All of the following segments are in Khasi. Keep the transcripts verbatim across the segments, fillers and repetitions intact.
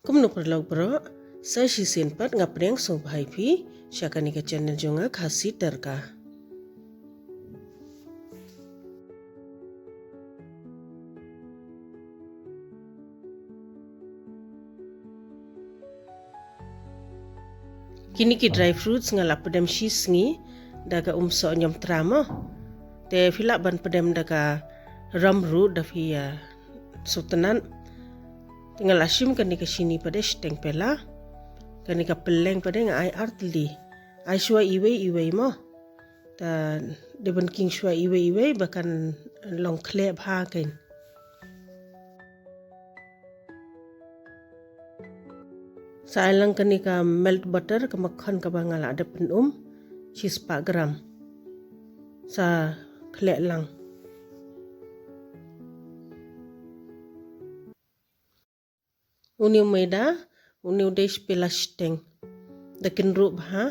Kumno paralok baroh, sa shisien pat nga pdiang sngewbha ïa phi sha kane ka channel jong nga, Khasi Tadka. Kine ki dry fruits nga la pdem shi sngi da ka um soh niam tra mo. Te phi lah ban pdem da ka rum ruh da phi ïa sngewtynnat. Te nga la shim kane ka shini pat de shiteng pela. Kane ka pylleng pat de nga ai artylli. Ai shuwa iwei iwei mo. Ta dei ban king shuwa iwei iwei ba kan long khleh bha kein. Sa ai lang kane ka melt butter, ka makkhan kaba nga la dep pynum, shispah gram. Sa khleh lang. Une u maida, une u dei shi pela shiteng. Da kynruh bha.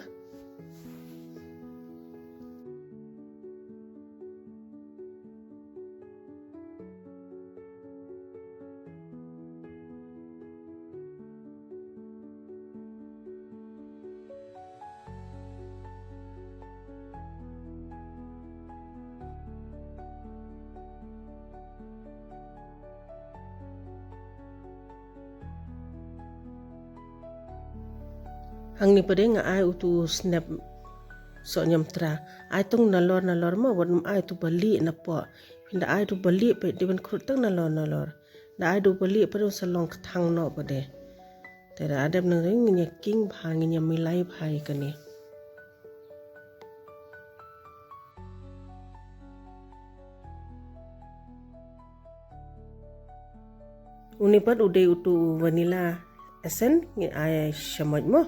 Hangne pat de nga ai utu u snep soh niam tra. Ai tang nalor nalor mo, wat nym ai utu ba lieh na poh. Phin da ai utu ba lieh pat de ban khrut tang nalor nalor. Da ai utu ba lieh pat de sa long kthang noh pat de. Te da dep nang ring ngin ïa king bha, ngin ïa milai bha ïa kane. Une pat u dei utu u vanilla essence, ngin ai shamoit mo.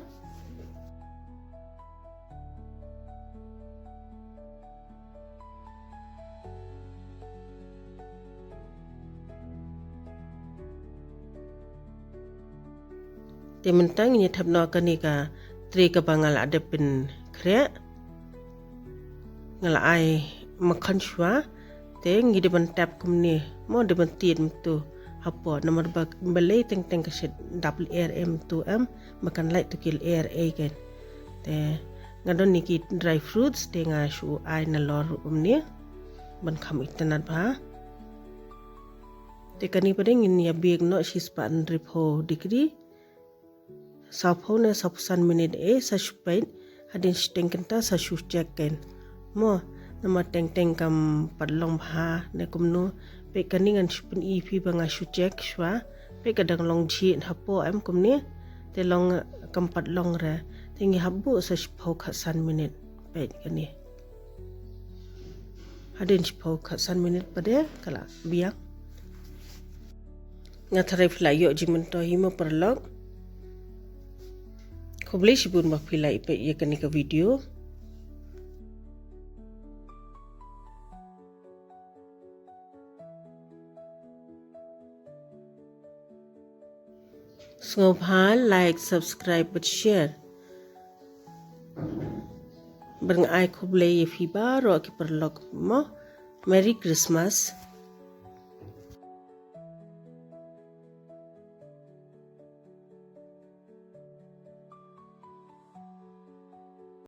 Te mynta ngin ïa thep noh kane ka tray kaba nga la dep pynkhreh. Nga la ai makkhan shuwa. Te ngi dei ban tap kumne mo, dei ban tied mynta hapoh, namar ba balei teng teng ka shet dap lyer em tu em, ba kan lait tu ki lyer ei kein. Te nga don ne ki dry fruits, te nga shu ai nalor ruh kumne ban kham itynnad bha. Te kane pat de ngin ïa bake noh shispah hynriewphew degree. Sawphew ne sawphew san minit eh, sa shu peit, hadien shiteng kynta sa shu check kein. Mo, namar teng teng kam pat long bha ne kumno, peit kane ngan shu pyni phi ba nga shu check shuwa, peit ka dang long jhieh hapoh em kumne, te long kam pat long re, te ngi hap buh sa shiphew khatsan minit, peit kane. Hadien shiphew khatsan minit pat de ka la biang. Nga tharai phi la ïoh jingmyntoi hi mo paralok. Khublei shibun ba phi la ïa peit ïa kane ka video. Sngewbha like, subscribe bad share. Bad nga ai khublei ïa phi baroh ki paralok mo. Merry Christmas.